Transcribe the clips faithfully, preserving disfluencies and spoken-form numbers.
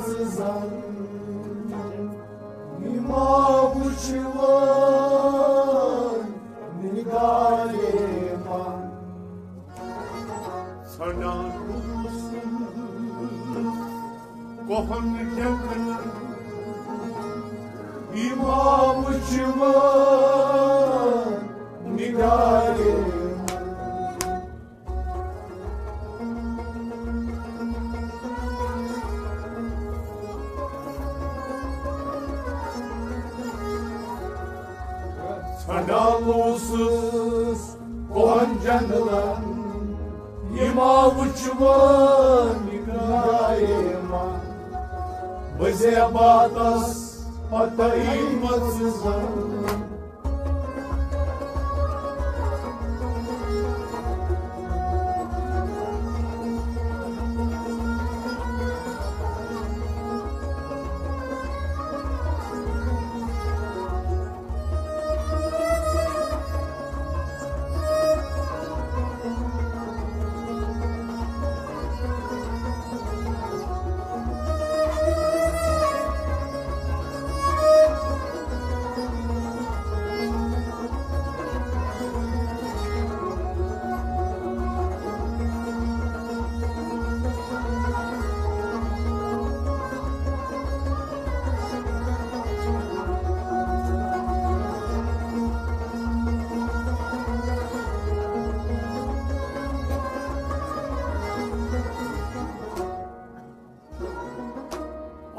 زن یما وچھ وٲنۍ نگارے من۔ ژھانڈان اوسُس کوہن جنگلن، یما وچھ وٲنۍ نگارے من۔ ژھانڈان اوسُس کوہن جنگلن، یما وچھ وٲنۍ نگارے من۔ بہٕ زیباتس پتہٕ مژٕ زن۔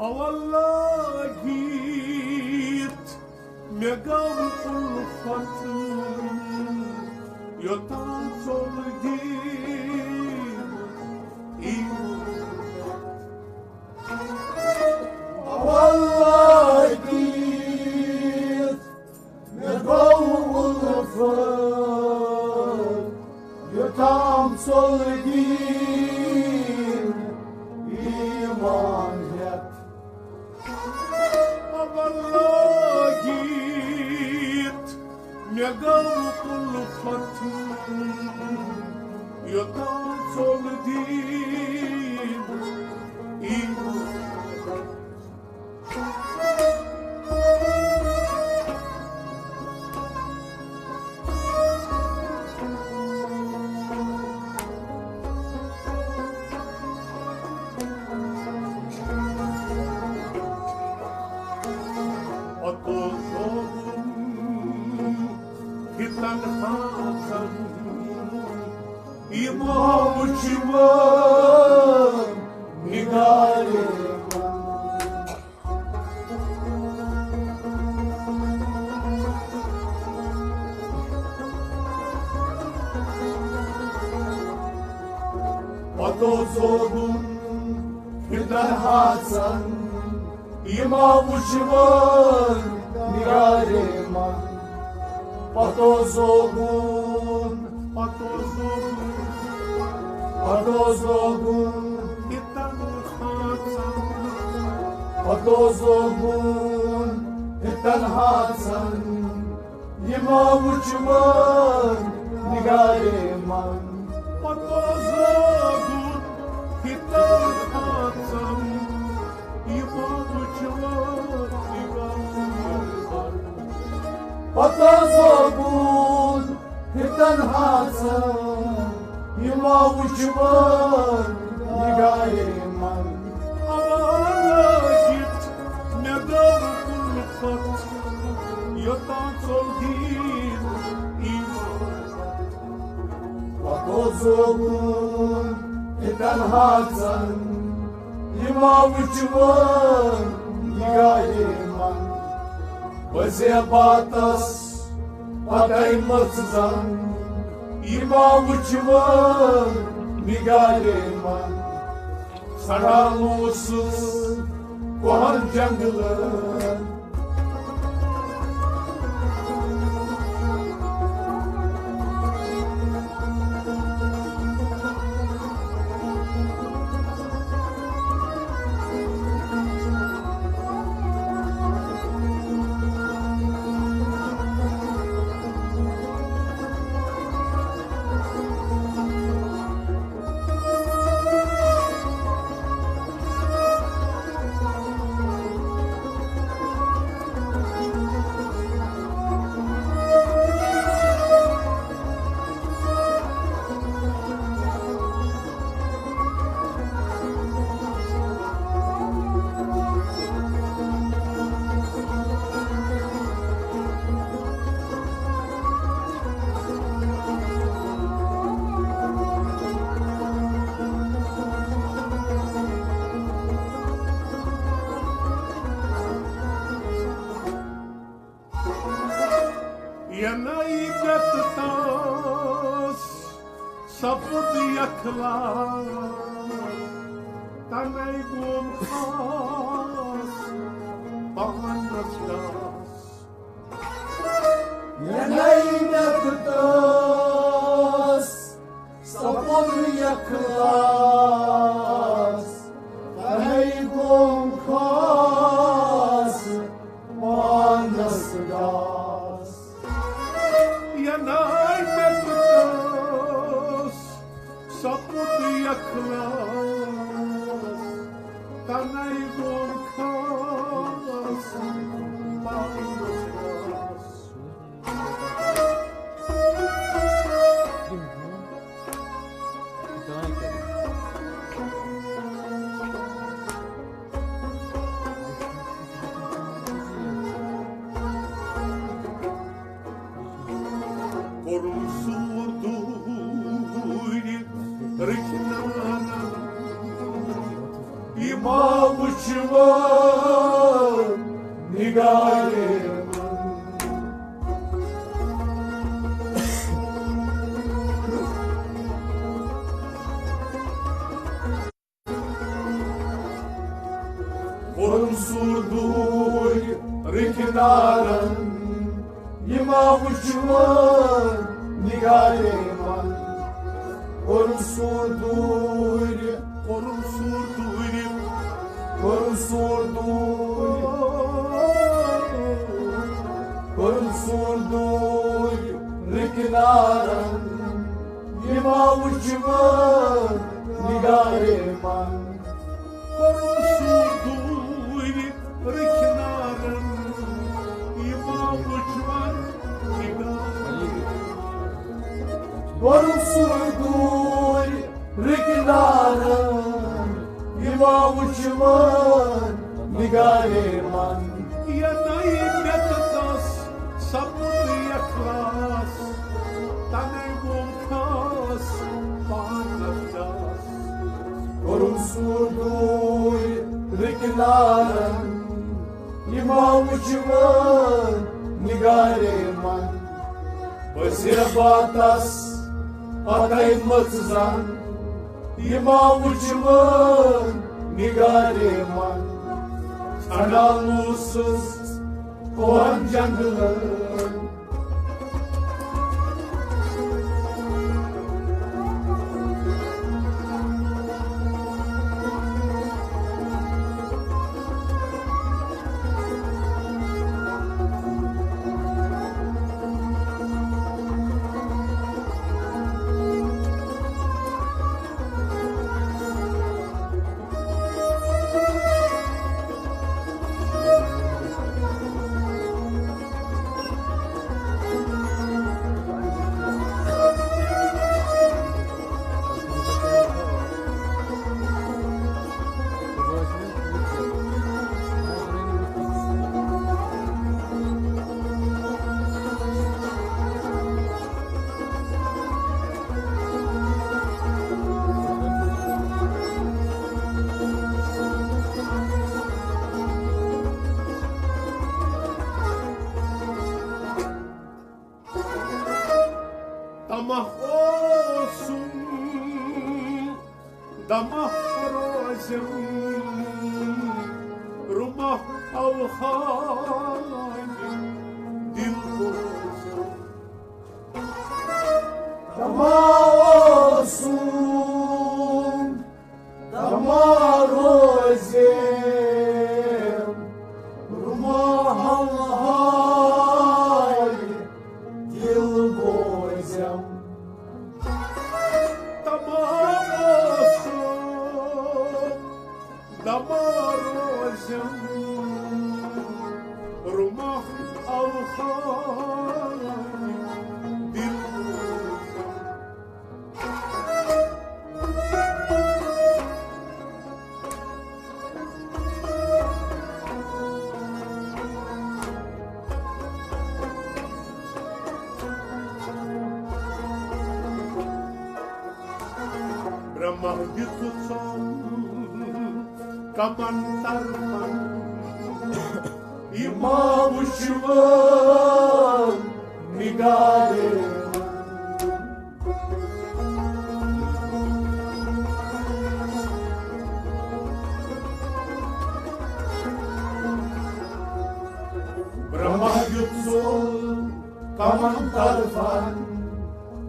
اولہ گیت مےٚ گوٚو الفت، یوٚتام ژوٚل دین ایمان۔ اولہ گیت مےٚ گوٚو الفت، یوٚتام ژوٚل دین ایمان ہٮ۪تھ۔ اولہ گیت مےٚ گوٚو الفت، یوٚتام ژوٚل دین ایمان۔ پتو سوزُن فِتن ہاتن، یِمو وُچھ وٲنۍ نگارِ۔ پتو سوزُن فِتن ہاتن، یِمو وُچھ وٲنۍ نگارِ من۔ پتو سوزُن، پتو سوزُن، پتو سوزُن فِتن ہاتن۔ پتو سوزُن فِتن ہاتن، یِمو وُچھ وٲنۍ نگارِ من۔ پتو سوزُن فِتن ہاتن، یِمو وُچھ وٲنۍ نگارِ من۔ پتو سوزُن فِتن ہاتن، یِمو وُچھ وٲنۍ نگارِ من۔ اولہ گیت مےٚ گوٚو الفت، یوٚتام ژوٚل دین ایمان۔ پتو سوزُن فِتن ہاتن، یِمو وُچھ وٲنۍ نگارِ من۔ بہٕ زیباتس پتے مٔژ زن، یِمو وُچھ وٲنۍ نگارِ من۔ ژھانڈان اوسُس کوہن جنگلن۔ ینَے مےٚ تہٕ تس سپُد یکھلا، تنَے گوم خاص پانس داس۔ ینَے مےٚ تہٕ تس سپُد یکھلا، تنَے گوم خاص پانس داس۔ ینَے مےٚ تہٕ تس سپُد یکھلا، تنَے گوم خاص پانس داس۔ کوٚرُم سوٗر دوٗرِ رٕکھۍ نارن، یہِ ما وٕچھوٕ نگارِ من۔ کوٚرُم سوٗر دوٗرِ رٕکھۍ نارن، یہِ ما وٕچھوٕ نگارِ من۔ کوٚرُم سوٗر دوٗرِ، کوٚرُم سوٗر دوٗرِ، کوٚرُم سوٗر دوٗرِ، کوٚرُم سوٗر دوٗرِ رٕکھۍ نارن، یہِ ما وٕچھوٕ نگارِ من۔ کوٚرُم سوٗر دوٗرِ رٕکھۍ نارن، یہِ ما وٕچھوٕ نگارِ من۔ کوٚرُم سوٗر دوٗرِ رٕکھۍ نارن، یہِ ما وٕچھوٕ نگارِ من۔ ینَے مےٚ تہٕ تس سپُد یکھلا، تنَے گوم خاص پانس داس۔ کوٚرُم سوٗر دوٗرِ رٕکھۍ نارن، یہِ ما وٕچھوٕ نگارِ من۔ بصیرت باتس پتَے مٔژ زن، یہِ ما وٕچھوٕ نگارِ من۔ ژھانٛڈان اوسُس کوہن جنگلن۔ طمع اوسُم، دمہ روزم، رُمہ اوہام، دل بوزم۔ طمع اوسُم، طمع روزم، رُمہ اوہام، دل بوزم۔ طمع اوسُم، دمہ روزم، رُمہ اوہام، دل بوزم۔ برٛہما دِتُ ژوٚن کمن طرفن، یہِ ما وُچھوٕ نگارے من۔ برہما دیُت ژوٚل کمن طرفن،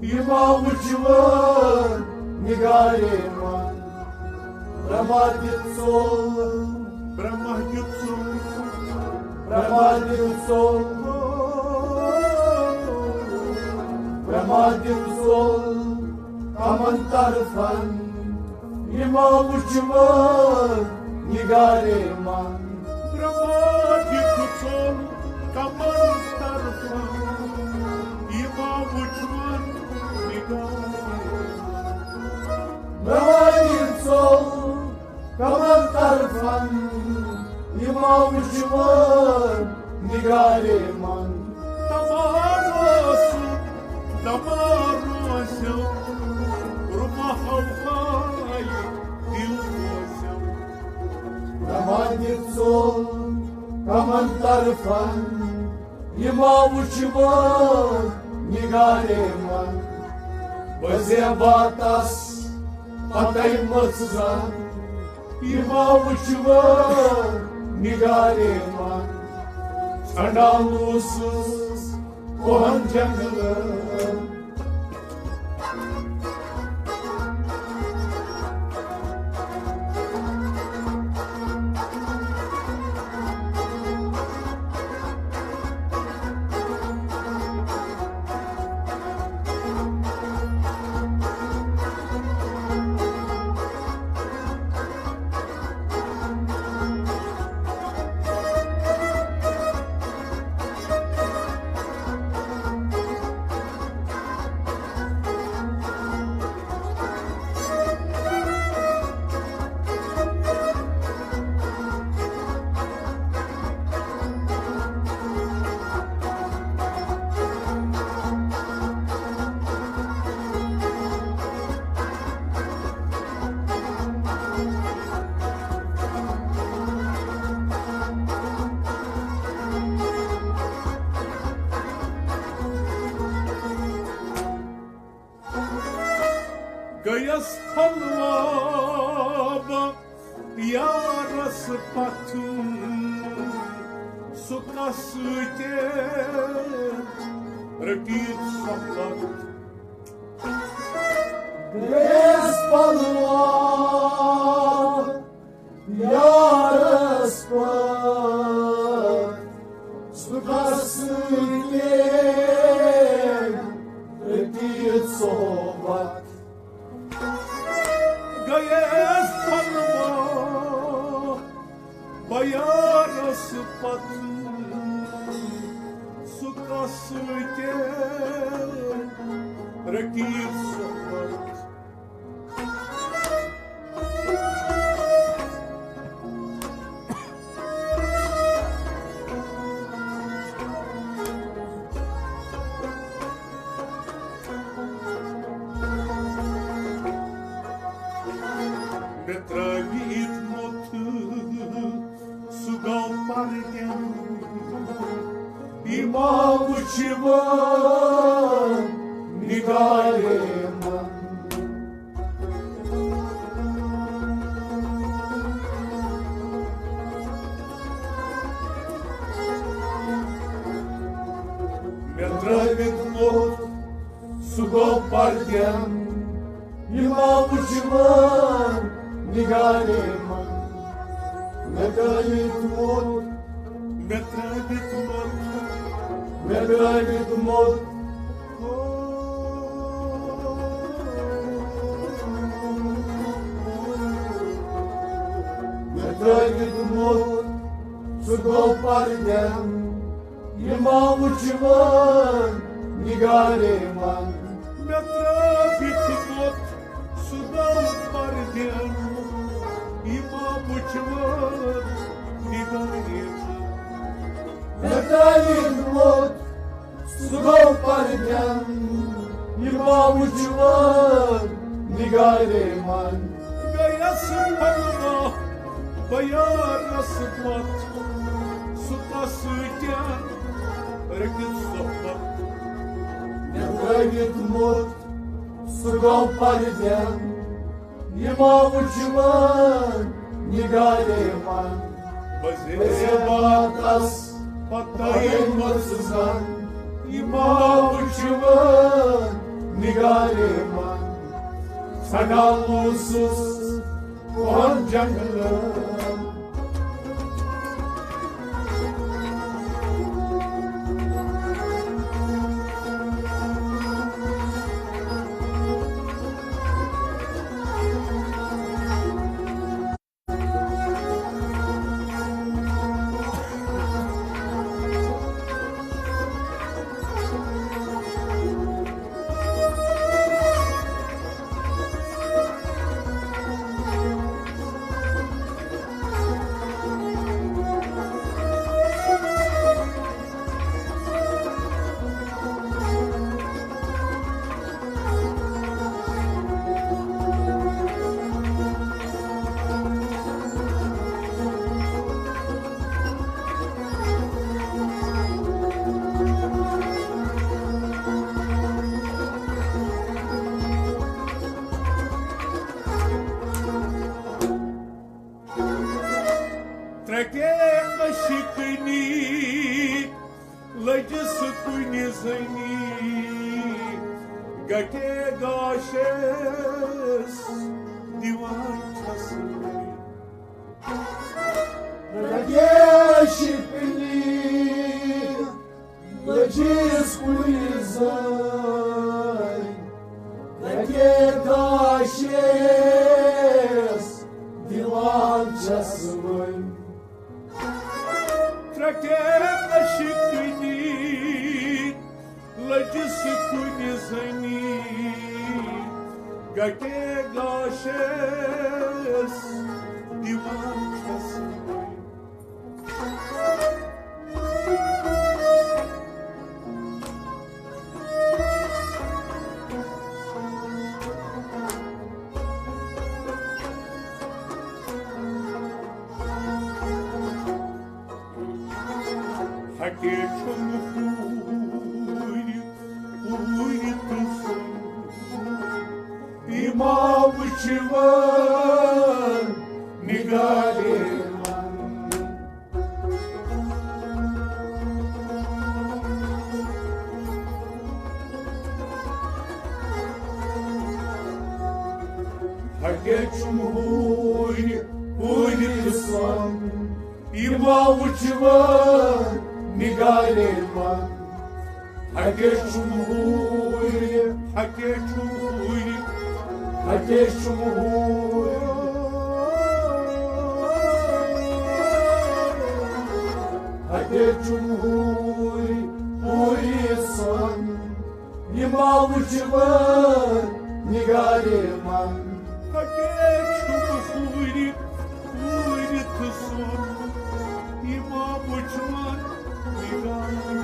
یہِ ما وٕچھوٕ نگارے من۔ برہما دیُت ژوٚل، برہما دیُت ژوٚل، برہما دیُت ژوٚل، برہما دیُت ژوٚل کمن طرفن، یہِ ما وٕچھوٕ نگارے من۔ برہما دیُت ژوٚل کمن طرفن، یہِ ما وٕچھوٕ نگارے من۔ برہما دیُت ژوٚل کمن طرفن، یہِ ما وٕچھوٕ نگارے من۔ تمام اوسُم، تمام اوسُم، رُمہ ہو ہاے دِل اوسُم۔ برہما دیُت ژوٚل کمن طرفن، یہِ ما وٕچھوٕ نگارے من۔ بہٕ زیباتس پتے مٔژ زن، یہِ ما وٕچھوٕ نگارے من۔ ژھنڈان اوسُس کوہن جنگلہٕ۔ گٔیَس پھۄلواب یارس پتھن، سُہ کس سۭتۍ رٔٹِتھ سۄ پتھ۔ گٔیَس پھۄلواب یارس پتھ، سُہ کس سۭتۍ رٔٹِتھ صحبت۔ گٔیَس پھۄلواب یارس پتھ، سُہ کس سۭتۍ رٔٹِتھ صحبت۔ مےٚ ترٛٲوِتھ موٚت سُہ گوٚو پردیُن۔ یہِ ما وٕچھِ وۄنۍ نگارے من۔ مےٚ ترٛٲوِتھ موٚت سُہ گوٚو پردیُن۔ یہِ ما وٕچھِ وۄنۍ نگارے من۔ مےٚ ترٛٲوِتھ موٚت، مےٚ ترٛٲوِتھ موٚت، مےٚ ترٛٲوِتھ موٚت۔ مےٚ ترٛٲوِتھ موٚت، سُہ گوٚو پردیُن۔ یہِ ما وٕچھِ وۄنۍ نگارے من۔ مےٚ ترٛٲوِتھ موٚت سُہ گوٚو پردیُن۔ یہِ ما وٕچھِ وۄنۍ نگارے من۔ مےٚ ترٛٲوِتھ موٚت سُہ گوٚو پردیُن۔ یہِ ما وٕچھِ وۄنۍ نگارے من۔ گٔیَس پھۄلواب یارس پتھ، سُہ کس سۭتۍ رٔٹِتھ صحبت۔ دیُتمُت سُہ گوٚو پردٮ۪ن، یہِ ما وٕچھِ وۄنۍ نگارے من۔ وزیر باتس پتہٕ ؤژھ زن، یہِ ما وٕچھِ وۄنۍ نگارے من۔ ژھانڈان اوسُس کۄہن جنگلن۔ ترکے عشقنی لٔجِس کُنہِ زٔنی، گٹے گاشس دِوان چھس۔ ترکے عشقنی لٔجِس کُنہِ زٔنۍ، گٹے گاشس دِوان چھس وۄنۍ۔ ترکے عشقنی لٔجِس کُنہِ زٔنی، گٹے گاشس دِوان چھس وۄنۍ۔ ہٹے چھُم ہوٗرۍ، ہوٗرۍ تہٕ سۄن۔ یہِ ما وٕچھِ وۄنۍ نگارے من۔ ہٹے چھُم ہوٗرۍ، ہوٗرۍ تہٕ سۄن۔ یہِ ما وٕچھِ وۄنۍ نگارے من۔ ہٹے چھُم ہوٗرۍ، ہٹے چھُم ہوٗرۍ، ہٹے چھُم ہوٗرۍ، ہٹے چھُم ہوٗرۍ، ہوٗرۍ سۄن۔ یہِ ما وٕچھِ وۄنۍ نگارے من۔ ہٹے چھُم ہوٗرۍ، ہوٗرۍ تہٕ سۄن۔ یہِ ما وٕچھِ وۄنۍ نگارے من۔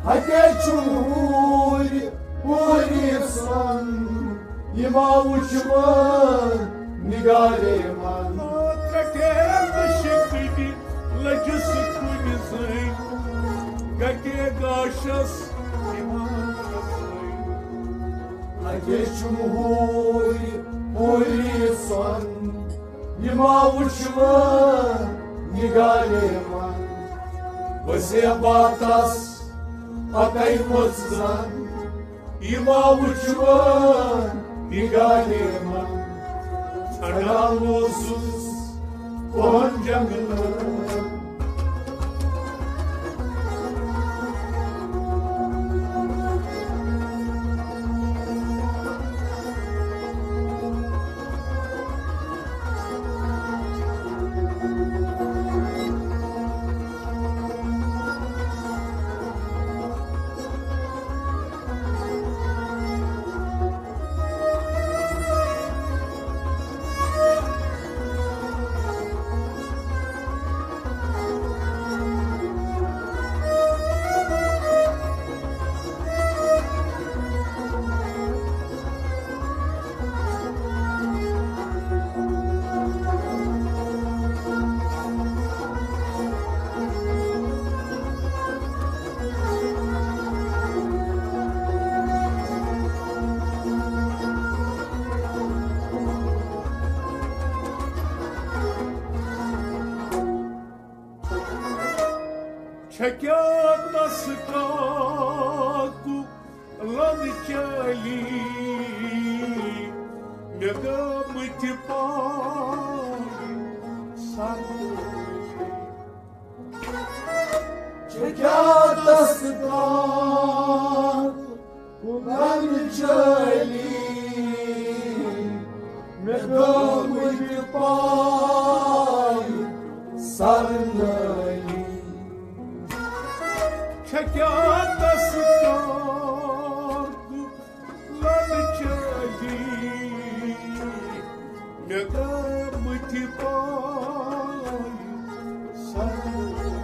ہٹے چھُم ہوٗرۍ، ہوٗرۍ سۄن۔ یہِ ما وٕچھِ وۄنۍ نگارے من۔ ترکے عشقنی لٔجِس کُنہِ زٔنۍ، گٹے گاشس دِوان چھس وۄنۍ۔ ہٹے چھُم ہوٗرۍ، ہوٗرۍ سۄن۔ یہِ ما وٕچھِ وۄنۍ نگارے من۔ وزیر باتس پتے ؤژھ زن، یہِ ما وٕچھِ وۄنۍ نگارے من۔ ژھانڈان اوسُس کۄہن جنگلن۔ چھےٚ کیٛاہ تس کاکُک لَنہٕ چٲلی، مےٚ گٔمٕتۍ پاے سَرنٲوِتھ۔ چھےٚ کیٛاہ تس کاکُک لَنہٕ چٲلی، مےٚ گٔمٕتۍ پاے سَرنٲوِتھ۔ چھےٚ کیٛاہ تس کاکُک لَنہٕ چٲلی، مےٚ گٔمٕتۍ پاے سَرنٲوِتھ۔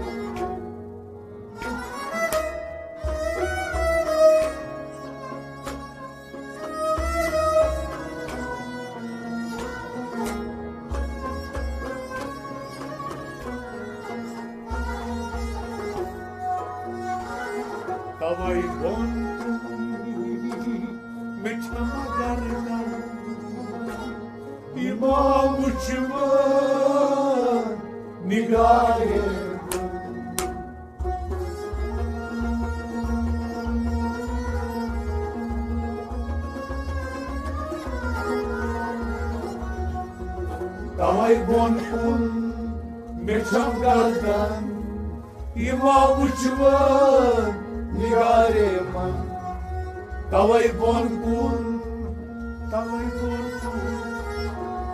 توے ووٚن مےٚ چھَم گردن، یہِ ما وُچھِ وۄنۍ نگارے۔ توے بۄن کُن مےٚ چھَم گردن، یہِ ما وُچھِ وۄنۍ نگارے من۔ توے بۄن کُن، توے بۄن کُن،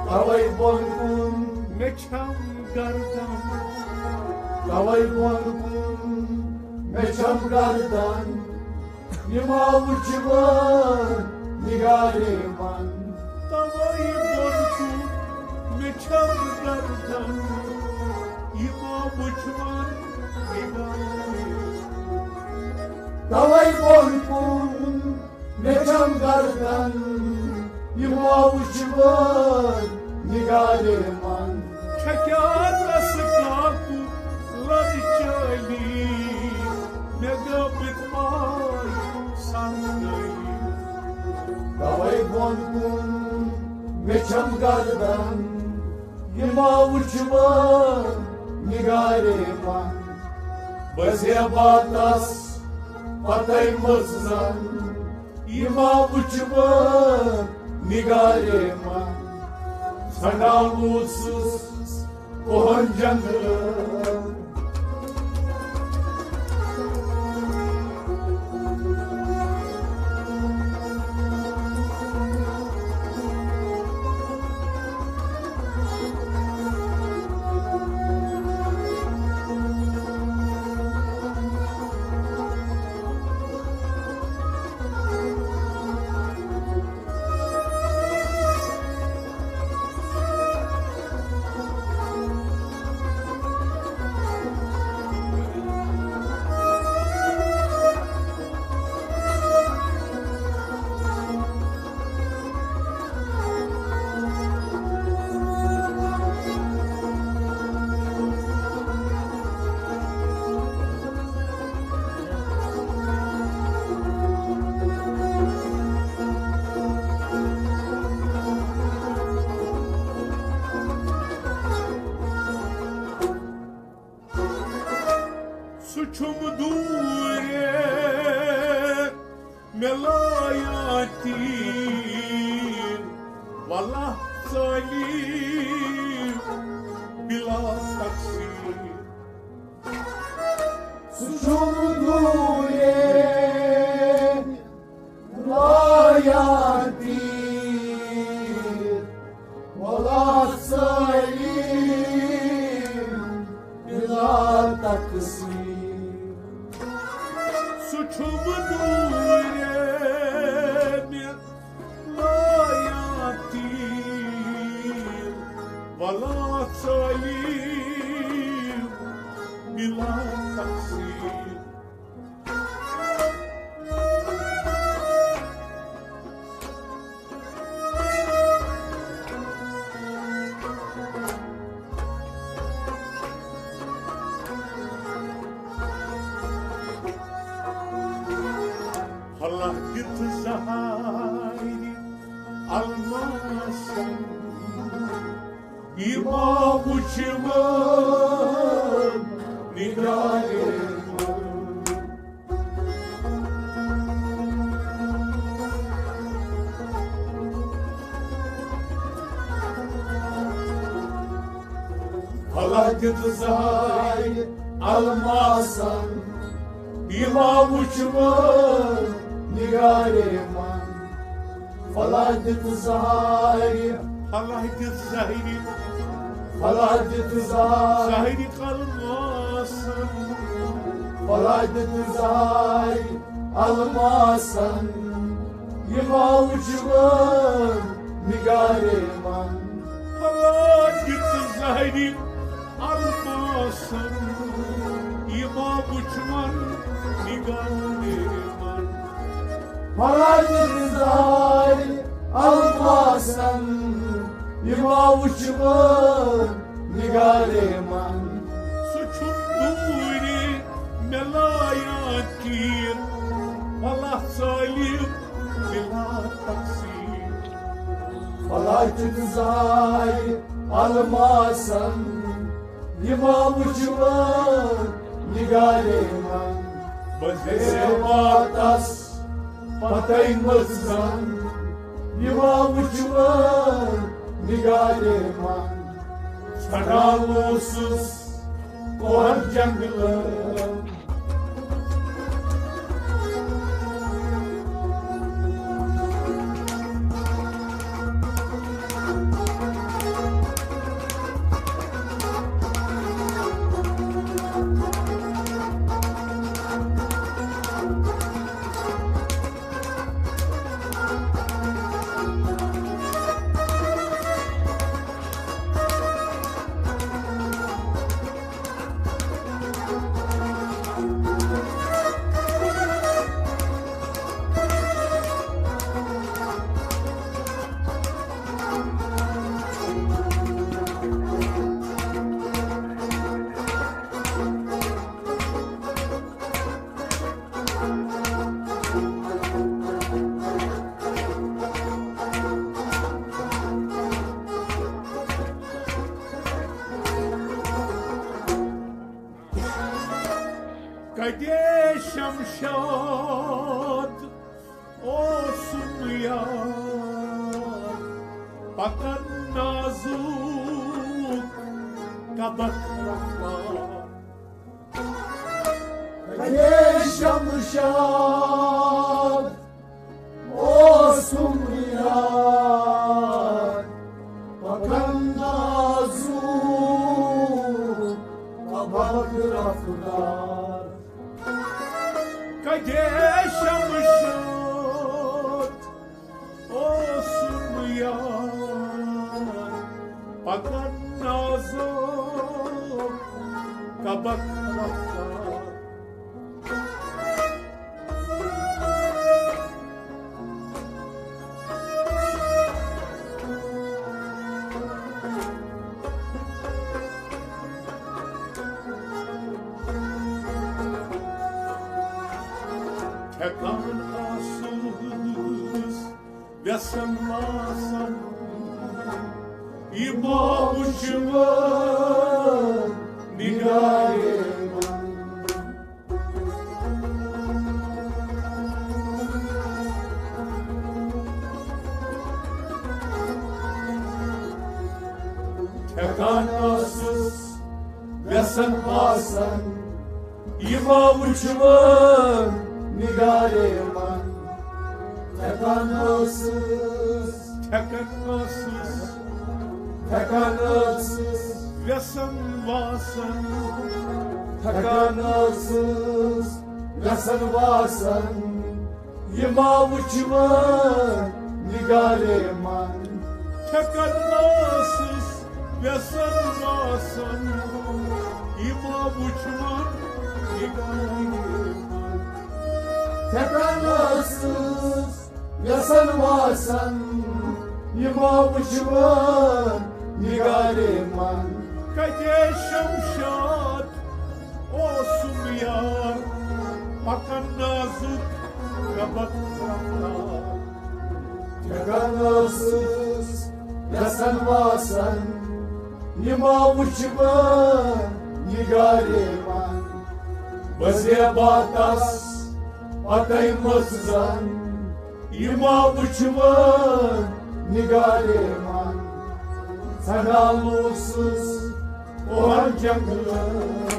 توے بۄن کُن مےٚ چھَم گردن۔ توے بۄن کُن مےٚ چھَم گردن، یہِ ما وُچھِ وۄنۍ نگارے من۔ توے بۄن کُن مےٚ چھَم گردن، یہِ ما وُچھِ وۄنۍ نگارے۔ توے بۄن کُن مےٚ چھَم گردن، یہِ ما وُچھِ وۄنۍ نگارے من۔ چھےٚ کیٛاہ تس کاکُک لَنہٕ چٲلی، مےٚ گٔمٕتۍ پاے سَرنٲوِتھ۔ توے بۄن کُن مےٚ چھَم گردن، یہِ ما وُچھِ وۄنۍ نگارے من۔ بہٕ زیبا تس پتے مٔژ زن، یہِ ما وُچھِ وۄنۍ نگارے من۔ ژھنڈان اوسُس کوہن جنگل۔ سُہ چھُم دوٗرے مےٚ لایان تیٖر، وَلہ ژٲلِو بِلا تقصیٖر۔ سُہ چھُم دوٗرے لایان تیٖر، وَلہ ژٲلِو بِلا تقصیٖر۔ سُہ چھُم دوٗرے مےٚ لایان تیٖر، وَلہ ژٲلِو بِلا تقصیٖر۔ پھلا دیُت زہرِ الماسن، یہِ ما وُچھ وۄنۍ نگارِ من۔ پھلا دیُت زہرِ، پھلا دیُت زہرِ، پھلا دیُت زہرِ، زہرِ الماسن۔ پھلا دیُت زہرِ الماسن، یہِ ما وُچھ وۄنۍ نگارِ من۔ پھلا دیُت زہرِ الماسن، یہِ ما وُچھ وۄنۍ نگارِ من۔ پھلا دیُت زہرِ الماسن، یہِ ما وُچھ وۄنۍ نگارِ من۔ سُہ چھُم دوٗرِ مِلایان تیٖر، پھلا ژٲلِم بِلا تقصیٖر۔ پھلا دیُت زہرِ الماسن، یہِ ما وُچھ وۄنۍ نگارِ من۔ بہٕ زیواتس پتے مٔژ زن، یہِ ما وُچھ وۄنۍ نگارِ من۔ ژھانٛڈان اوسُس کوہن جنگلن۔ کتے شمشاد اوسُم یار، پکان نازُک کبک رفتار۔ کتے شمشاد اوسُم یار، پکان نازُک کبک رفتار۔ کتے شمشاد اوسُم یار، پکان نازُک کبک رفتار۔ ہٮ۪کان آسُس وٮ۪سن واسن، یہِ ما وُچھ وۄنۍ نگارِ من۔ ہٮ۪کان ٲسٕس وٮ۪سن واسن، یہِ ما وُچھ وۄنۍ نگارِ من۔ ہٮ۪کان ٲسٕس، ہٮ۪کان ٲسٕس، ہٮ۪کان ٲسٕس وٮ۪سن واسن، ہٮ۪کان ٲسٕس وٮ۪سن واسن، یہِ ما وُچھ وۄنۍ نگارِ من۔ ہٮ۪کان ٲسٕس وٮ۪سن واسن، یہِ ما وُچھ وۄنۍ نگارِ من۔ ہٮ۪کان ٲسٕس وٮ۪سن واسن، یہِ ما وُچھ وۄنۍ نگارِ من۔ کتے شمشاد اوسُم یار، پکان نازُک کبک رفتار۔ ہٮ۪کان ٲسٕس وٮ۪سن واسن، یہِ ما وُچھ وۄنۍ نگارِ من۔ بہٕ زیباتس پتے مٔژ زن، یہِ ما وُچھ وۄنۍ نگارِ من۔ ژھانٛڈان اوسُس اور جنگلہٕ۔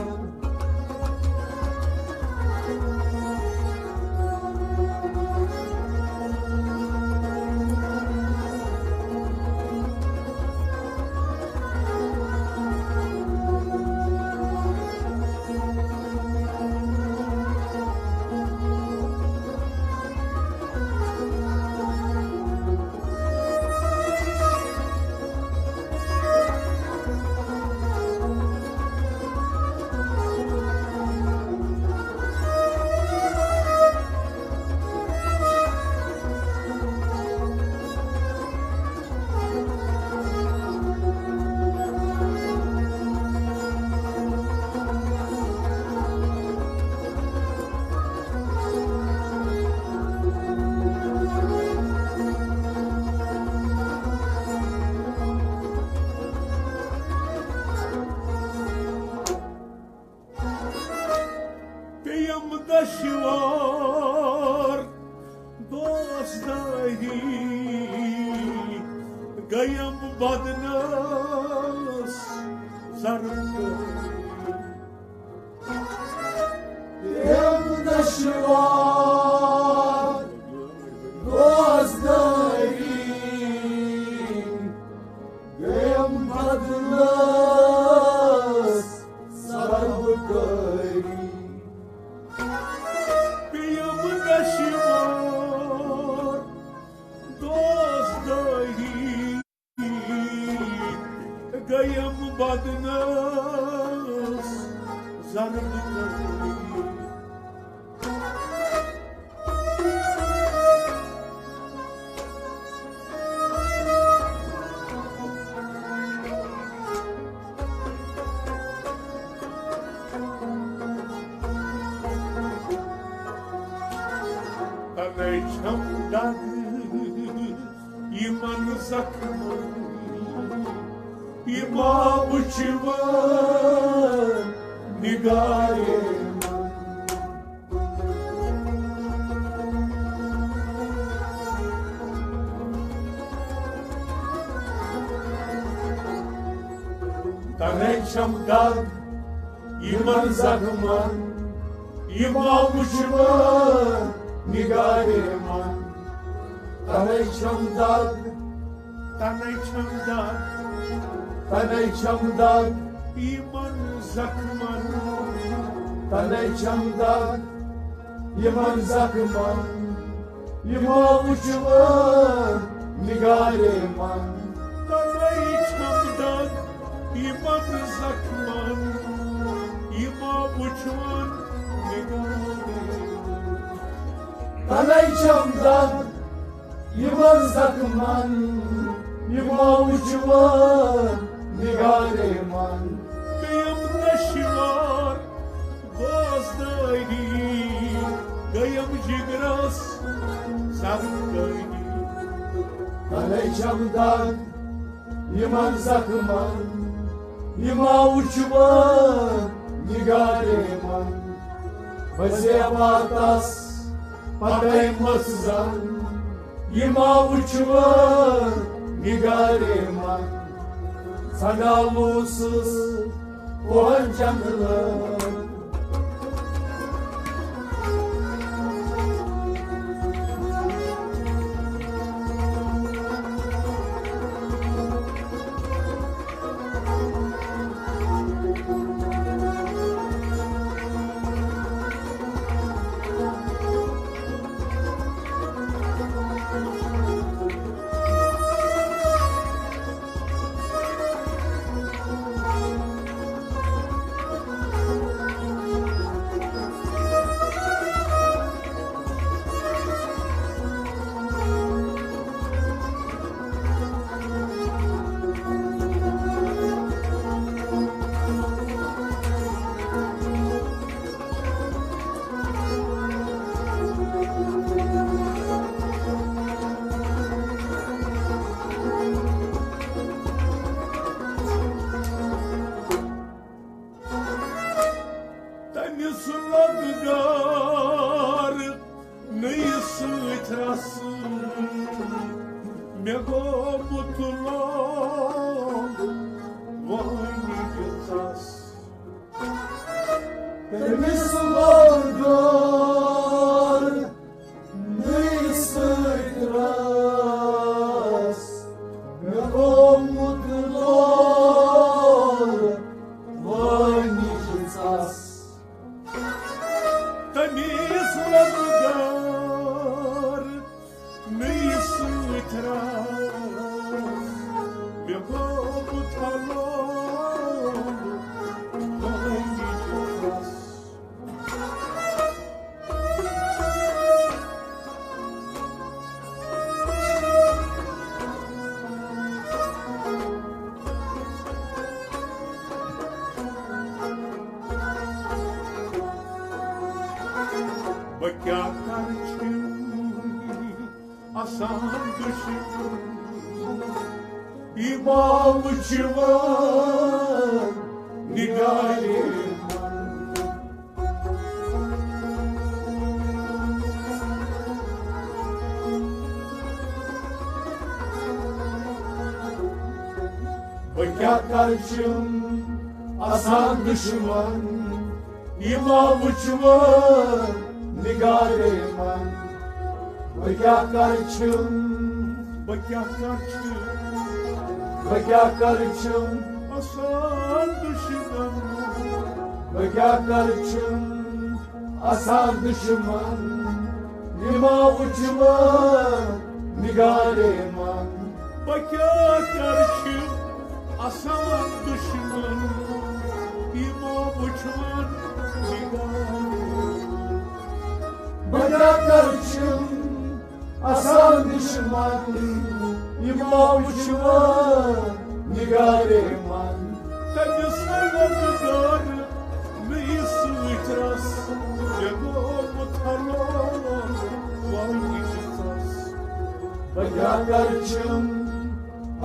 پیٚیَم دشوار دوستٲہی، گٔیم بدنس ضرب۔ پیٚیَم دشوار دوستٲہی، گٔیم بدنس ضرب کٲری۔ پیٚیَم دشوار دوستٲہی، گٔیم بدنس ضرب کٲری۔ تنے چھم دگ یمن زخمن، یما وچھوٕ نگارے من۔ تنے چھم دگ یمن زخمن، یما وچھوٕ نگارے من۔ تنے چھم دگ، تنے چھم دگ، تنے چھم دگ یمن زخمن۔ تنے چھم دگ یمن زخمن، یما وچھوٕ نگارے من۔ تنے چھم دگ یمن زخمن، یما وچھوٕ نگارے من۔ تنے چھم دگ یمن زخمن، یما وچھوٕ نگارے من۔ پیٚیم دشوار دوستٲہی، گٔیم جگرس زخم کٲری۔ تنے چھم دگ یمن زخمن، یما وچھوٕ نگارے من۔ وزے واتس پتے مس زن، یما وچھوٕ نگارے من۔ ژھنڈالوسس کوہن جنگلن۔ تٔمِس لوٚگ گار نٔیِس سۭتۍ رَسہٕ، مےٚ گوٚو مُتلوم وٲنِج تٔمِس لوٚگ ڈر نٔیِس سۭتۍ رَس، مےٚ گوٚمُت لول وٲنِج ژَس۔ تٔمِس لوٚگ ڈر نٔیِس سۭتۍ رَس، مےٚ گوٚمُت لول وٲنِج ژَس۔ بہٕ کیٛاہ کرٕ چھِم آسان دُشمن، یہِ ما وٕچھِ وۄنۍ نگارِ۔ بہٕ کیٛاہ کرٕ چھِم آسان دُشمن، یہِ ما وٕچھِ وۄنۍ نگارِ من۔ بہٕ کیٛاہ کرٕ چھِم، بہٕ کیٛاہ کرٕ چھِم، بہٕ کیٛاہ کرٕ چھِم آسان دُشمن، بہٕ کیٛاہ کرٕ چھِم آسان دُشمن، یہِ ما وٕچھِ وۄنۍ نگارِ من۔ بہٕ کیٛاہ کرٕ چھِم آسان دُشمن، یہِ ما وٕچھِ وۄنۍ نگارِ۔ بہٕ کیٛاہ کرٕ چھِم آسان دُشمن، یہِ ما وٕچھِ وۄنۍ نگارِ من۔ تٔمِس لوٚگ ڈر نٔیِس سۭتۍ رَس، مےٚ گوٚمُت لول وٲنِج ژَس۔ بہٕ کیٛاہ کرٕ چھِم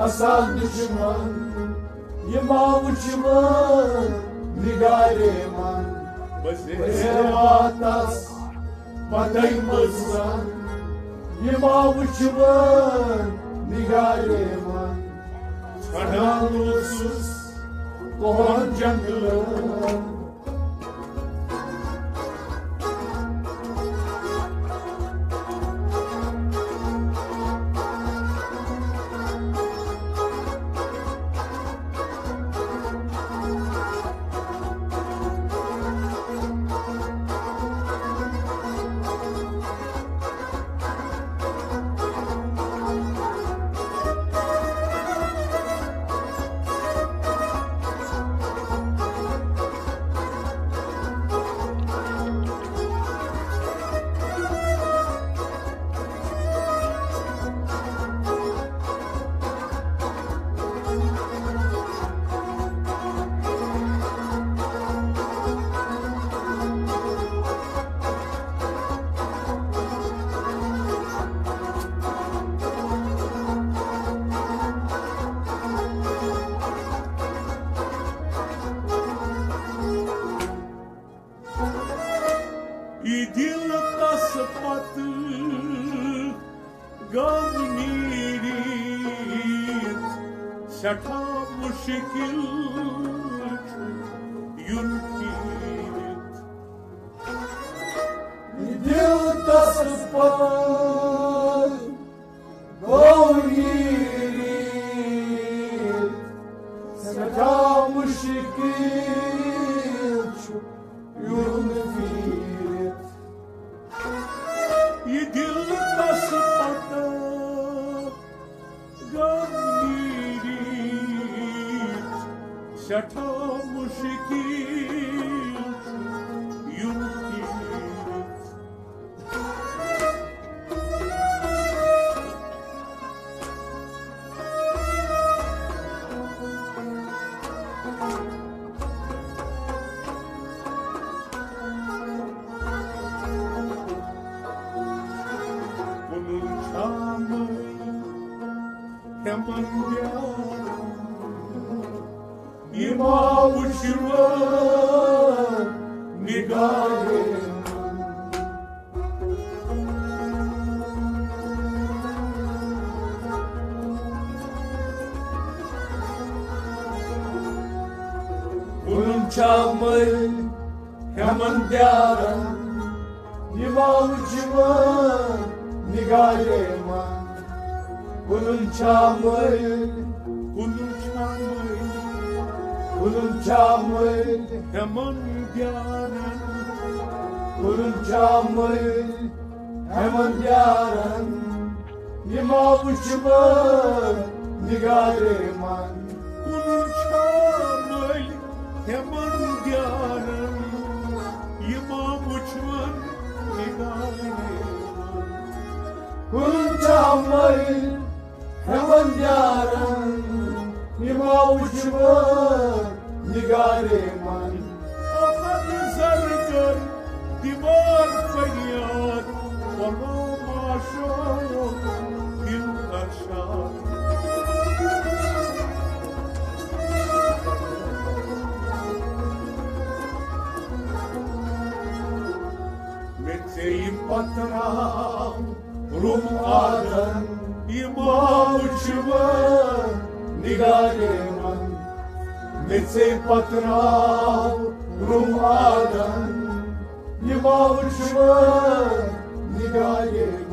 آسان دُشمن، یہِ ما وٕچھِ وۄنۍ نگارِ من۔ بہٕ زیرٕ واتس پتَے منٛز زن، یہِ ما وٕچھِ وۄنۍ نگارِ من۔ ژھانٛڈان اوسُس کوہن جنگلن۔ یہِ دِل تس پتہٕ غم نیٖرِتھ، سٮ۪ٹھاہ مُشکِل چھُ یُن پھیٖرِتھ۔ یہِ دِل تس پتہٕ گوٚو نیٖرِتھ، سٮ۪ٹھاہ مُشکِل چھُ یُن پھیٖرِتھ۔ یہِ دِل تس پتہٕ غم نیٖرِتھ، سٮ۪ٹھاہ مُشکِل چھُ یُن پھیٖرِتھ۔ کُنُن چھامَے ہٮ۪مَن بیٛارَن، یہِ ما وٕچھِ وۄنۍ نگارِ۔ چھا مٔلۍ ہٮ۪من دیارن، یہِ ما وٕچھِ وۄنۍ نگارے من۔ کُنُن چھا مٔلۍ، کُنُن چھا مٔلۍ، کُنُن چھا مٔلۍ ہٮ۪من دیارن۔ کُنُن چھا مٔلۍ ہٮ۪من دیارن، یہِ ما وٕچھِ وۄنۍ نگارے من۔ کُنُن چھا مٔلۍ ہٮ۪من دیارن، یہِ ما وٕچھِ وۄنۍ نگارے من۔ کُنُن چھا مٔلۍ ہٮ۪من دیارن، یہِ ما وٕچھِ وۄنۍ نگارے من۔ احد زرگر دیوار فریاد، غلام آشوق دل ارشاد۔ مےٚ ژےٚ یہِ پتراو روم آدن، یہِ ما وٕچھِ وۄنۍ نگارے من۔ مےٚ ژےٚ پتراو روم آدن، یہِ ما وٕچھِ وۄنۍ نگارے